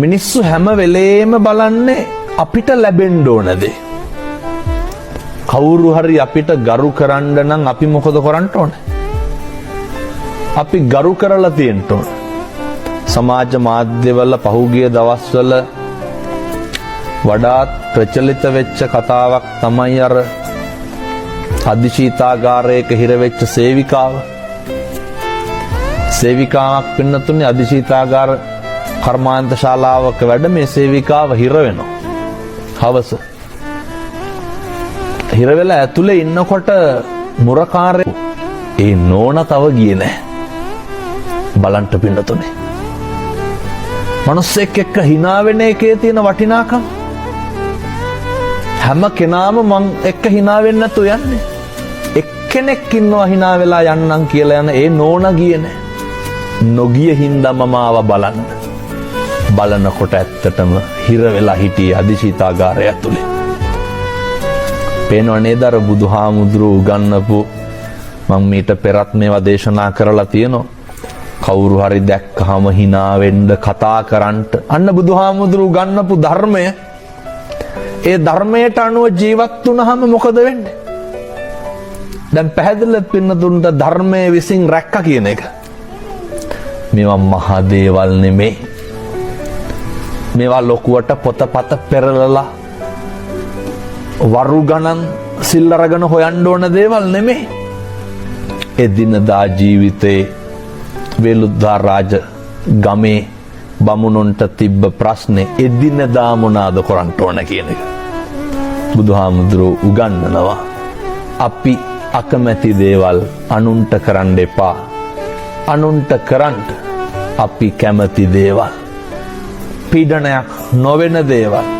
මිනිස්සු හැම වෙලේම බලන්නේ අපිට ලැබෙන්න ඕන දේ. කවුරු හරි අපිට ගරු කරන්න නම් අපි මොකද කරන්න ඕන? අපි ගරු කරලා තියෙන්න ඕන. සමාජ මාධ්‍යවල පහුගිය දවස්වල වඩාත් ප්‍රචලිත වෙච්ච කතාවක් තමයි අර අධිශීතාගාරයක හිර වෙච්ච සේවිකාව. සේවිකාවක් පින්නතුනේ අධිශීතාගාර කර්මාන්ත ශාලාවක වැඩ මේ සේවිකාව හිර වෙනවා. හවස. හිර වෙලා ඇතුලේ ඉන්නකොට මුරකාරය ඒ නෝන තව ගියේ නෑ. බලන්ට පින්නතුනේ. මනුස්සෙක් එක්ක හිනා වෙන එකේ තියෙන වටිනාකම. හැම කෙනාම මං එක්ක හිනා වෙන්න නැතුව යන්නේ. එක්කෙනෙක් ඉන්නවා හිනා වෙලා යන්නම් කියලා යන ඒ නෝනා ගියේ නෑ. නොගිය හින්දා මම ආවා බලන්න. බලනකොට ඇත්තටම හිර වෙලා හිටියේ අධිශීතාගාරය ඇතුලේ. පේනව නේද අර බුදුහාමුදුරුවෝ උගන්වපු, මං මීට පෙරත් මේවා දේශනා කරලා තියෙනවා. කවුරු හරි දැක්කහම හිනා වෙන්න, කතා කරන්නට. අන්න බුදුහාමුදුරුවෝ උගන්වපු ධර්මය. ඒ ධර්මයට අනුව ජීවත් වුණාම මොකද වෙන්නේ? දැන් පැහැදිලිව පින්නතුන්ට ධර්මයේ විසින් රැක්ක කියන එක. මේවා මහ දේවල් නෙමෙයි. මේවා ලොකුවට පොතපත පෙරලලා වරු ගණන් සිල් අරගෙන හොයන්න ඕන දේවල් නෙමෙයි. එදිනදා ජීවිතේ වේලුද්දා රාජ ගමේ බමුණුන්ට තිබ්බ ප්‍රශ්නේ එදිනදා මොනාද කරන්න ඕන කියන එක. බුදුහාමුදුරුවෝ උගන්වනවා, අපි අකමැති දේවල් අනුන්ට කරන්න එපා. අනුන්ට කරන්න අපි කැමති දේවල්. පීඩනයක් නොවෙන දේවල්.